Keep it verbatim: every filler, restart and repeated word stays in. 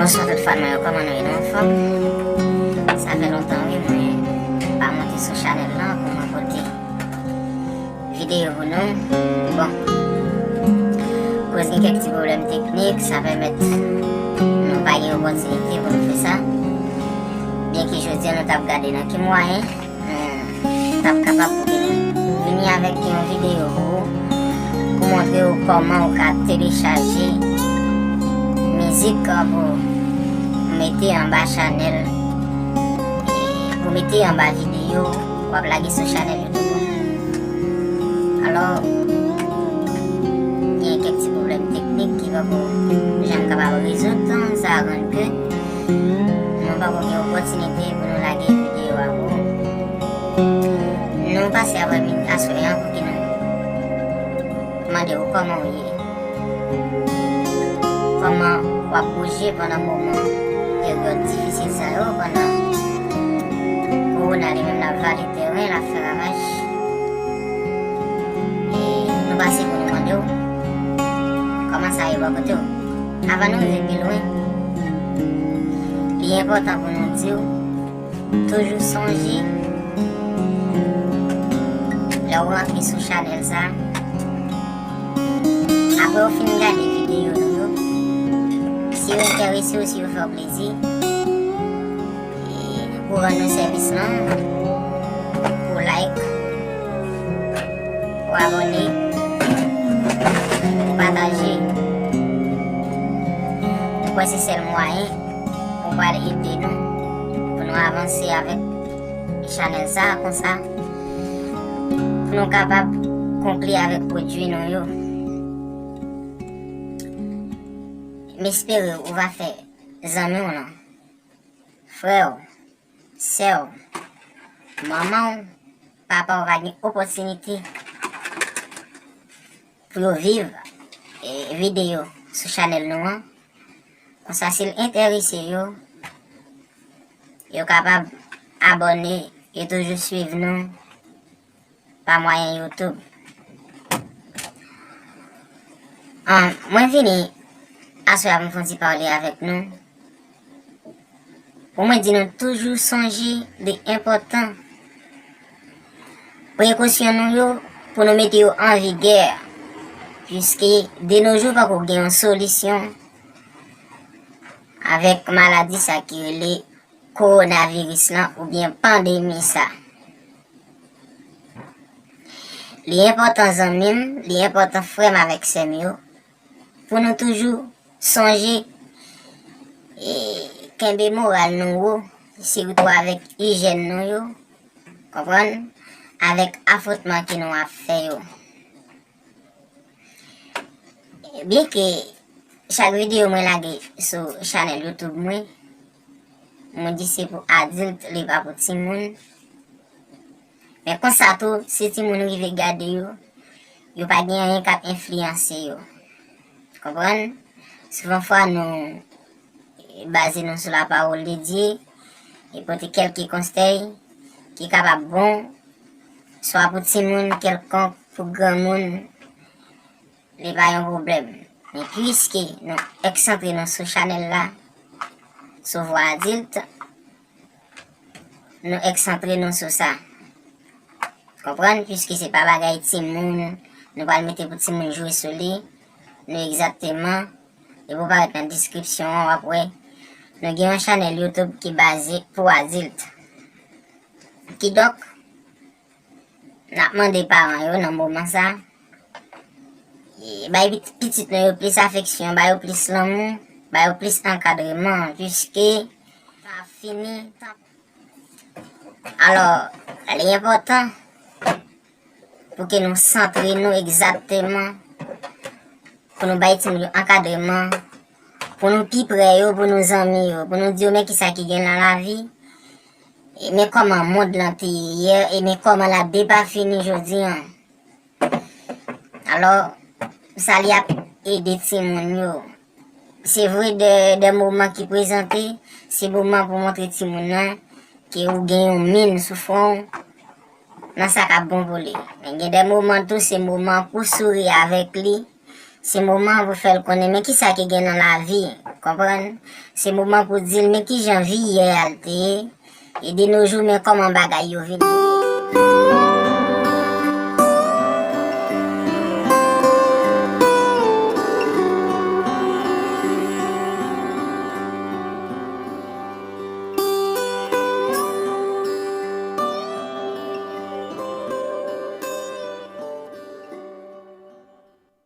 Bonswa tout fan mwen yo, kòman nou ye, nou anfòm? Sa fè lontan wi mwen pa monte sou chanèl lan pou mwen pote videyo pou nou. Bon, koz gen kèk ti pwoblèm teknik, sa pèmèt nou pa gen opòtinite pou nou fè sa. Byenke jodi a nou t ap gade nan ki mwayen nou t ap kapab pou vini avèk yon videyo pou ou, pou montre ou kòman ou ka telechaje mizik pou mete anba chanèl, e pou mete anba videyo w ap lage sou chanèl YouTube ou. Alò, gen kèk ti pwoblèm teknik ki poko janm kapab rezoud, sa rann ke nou poko gen opòtinite pou nou lage videyo a pou ou. Nou pase aprèmidi aswè an pou ki nou mande w kòman w ye. Kòman w ap bouje pandan moman peryòd difisil sa yo, pandan kowona li menm l ap vale tèren, l ap fè ravaj. E nou pase pou nou mande w kòman sa ye bò kote w. Avan nou rive pi lwen, li enpòtan pou nou di w, toujou sonje, lè w rantre sou chanèl sa, apre w fin gade videyo nou yo, si yo enterese w, si yo fè w plezi, e pou rann nou sèvis lan, pou like, pou abòne, pou pataje. Mwen kwè se sèl mwayen pou pral ede nou, pou nou avanse avèk chanèl sa, konsa pou nou kapab konkli avèk pwodui nou yo. M espere ou va fè zanmi w lan, frè w, sè w, manman w, papa w va gen opòtinite pou yo viv, e, videyo sou chanèl nou an. Konsa, si l enterese yo, yo kapab abòne e toujou swiv nou pa mwayen YouTube. An, mwen vini aswè a pou m fè yon ti pale avèk nou. Pou mwen di nou toujou sonje li enpòtan prekosyon nou yo pou nou mete yo an vigè, piske de no jou poko gen yon solisyon avèk maladi sa ki rele kowonaviris lan oubyen pandemi sa. Li enpòtan zanmi m, li enpòtan frè m avèk sè m yo, pou nou toujou sonje, e, kenbe moral nou wo, sitou avèk ijyèn nou yo, konprann, avèk afwontman ke nou ap fè yo. Byenke chak videyo mwen lage sou chanèl YouTube mwen, mwen di se pou adilt, li pa pou timoun. Men konsa tou, si timoun rive gade yo, yo pa gen anyen k ap enfliyanse yo. Konprann? Souvan fwa nou baze nou sou lapawòl de Dye e pote kèlke konsèy ki kapab bon, swa pou timoun kèlkonk, pou granmoun, li pa yon pwoblèm. Men piske nou eksantre nou sou chanèl la, sou Vwa Adilt, nou eksantre nou sou sa. Konprann? Piske se pa bagay timoun, nou pral mete pou timoun jwe sou li. Nou egzakteman, depi w parèt nan deskripsyon an, w ap wè, nou gen yon chanèl YouTube ki baze pou adilt. Kidonk, n ap mande paran yo nan moman sa, e, bay pit-, pitit nou yo plis afeksyon, bay yo plis lanmou, bay yo plis ankadreman, piske sa ap fini. Alò, li enpòtan pou ke nou santre nou egzakteman, pou nou bay timoun yo ankadreman, pou nou pi prè yo, pou nou zanmi yo, pou nou di yo men kisa ki gen nan lavi, e men kòman mond lan te ye yè, e men kòman l ap depafini jodi an. Alò, sa li ap ede timoun yo. Se vre, de, de moman ki prezante, se moman pou montre timoun nan ke ou gen yon min sou fwon w, nan sa k ap bon pou li. Men gen de moman tou, se moman pou souri avèk li, se moman pou fè l konnen men kisa ki gen nan lavi. Konprann? Se moman pou di l men kijan vi yè a l te ye. E de no jou, men kòman bagay yo vin ye.